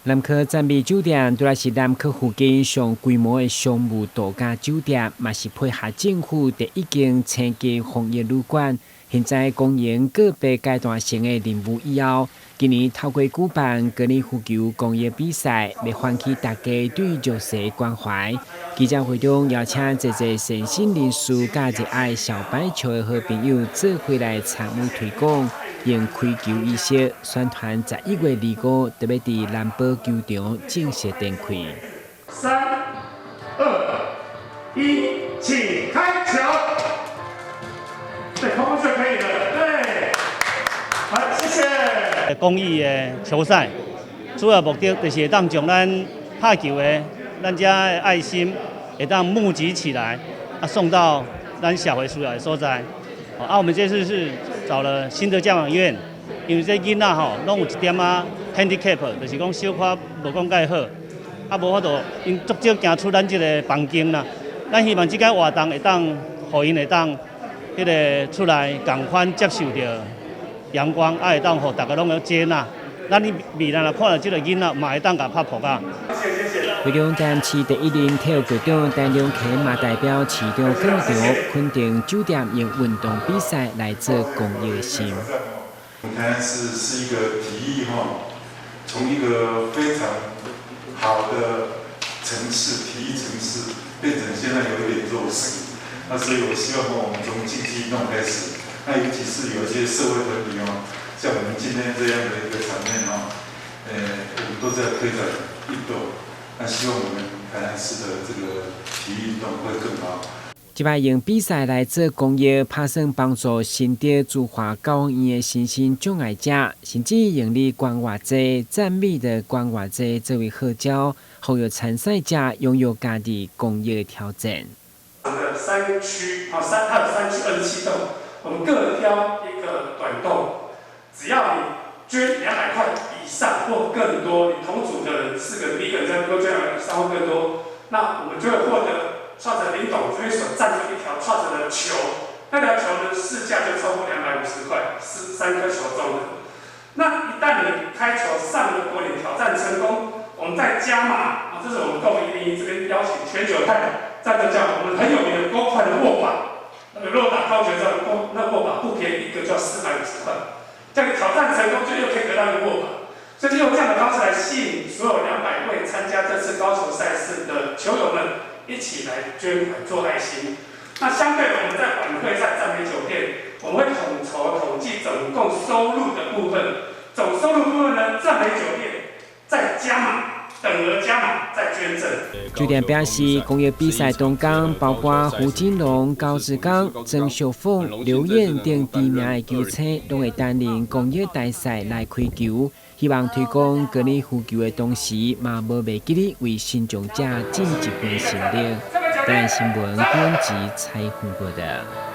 南科讚美酒店，拄來是南科附近上規模的商務度假酒店，嘛是配合政府第一間星級防疫旅館。現在公營告別階段性的任務以後，今年透過舉辦高爾夫球公益比賽，來喚起大家對弱勢關懷。記者會中邀請濟濟善心人士、佮熱愛小白球的好朋友，做伙來參與推廣，用開球儀式宣傳11月25，特別佇南寶球場正式展開。三、二、一，請開球。對，空空就可以了。對，好，謝謝。公益的球賽，主要目的就是會當將咱拍球的咱遮的愛心會當募集起來，啊，送到咱社會需要的所在。啊，我們這次是找了新德教養院，因為這囡仔吼，攏有一點仔 handicap，就是講小可無講蓋好，啊，無法度，𪜶足少行出咱這个房間啦。咱希望這個活動會當，予𪜶會當彼个出來仝款接受著陽光，啊，會當予逐家攏會接納。咱未來若看著這个囡仔，嘛會當共拍撲仔。會中台南市第一任體育局長陳良基嘛代表市長到場，肯定酒店用運動比賽來做公益心。台南市是一個體育哈，從一個非常好的城市，體育城市，變成現在有一點弱勢。那所以我希望我們從競技運動開始，那尤其是有一些社會團體哦，像我們今天這樣的一個場面哦，我們都在推展運動。那希望我們台南市的這個體育運動會更好。這擺用比賽來做公益，拍算幫助新竹慈華教養院的身心障礙者，甚至用你捐偌濟讚美的捐偌濟作為號召，呼籲參賽者擁有家己公益的挑戰。三區啊，三它有3區27洞，我們各挑一個短洞，只要你捐200塊以上或更多，你同組的人四個，一個人能夠捐200以上或更多，那我們就會獲得創始林董這邊所贊助一條創始的球，那條球呢市價就超過250塊，是三顆球中的。那一旦你開球上了果，你挑戰成功，我們再加碼啊，這是我們購101這邊邀請全球太太贊助價，我們很有名的高塊的握把，那個如果打高球賽，那握把不便宜，一個就要450塊。這樣挑戰成功，就又可以得到一個握把，所以用這樣的方式來吸引所有200位參加這次高球賽事的球友們一起來捐款做愛心。那相對的，我們在晚會在讚美酒店，我們會統籌統計總共收入的部分，總收入部分呢，讚美酒店再加碼，等額加碼再捐贈。酒店表示，公益比賽當中，包括胡金龍、高志剛、曾秀鳳、劉燕等知名的球星，攏會擔任公益大賽來開球，希望推廣高爾夫球的同時，嘛無袂記得為身障者盡一份心力。台灣新聞編輯採訪報道。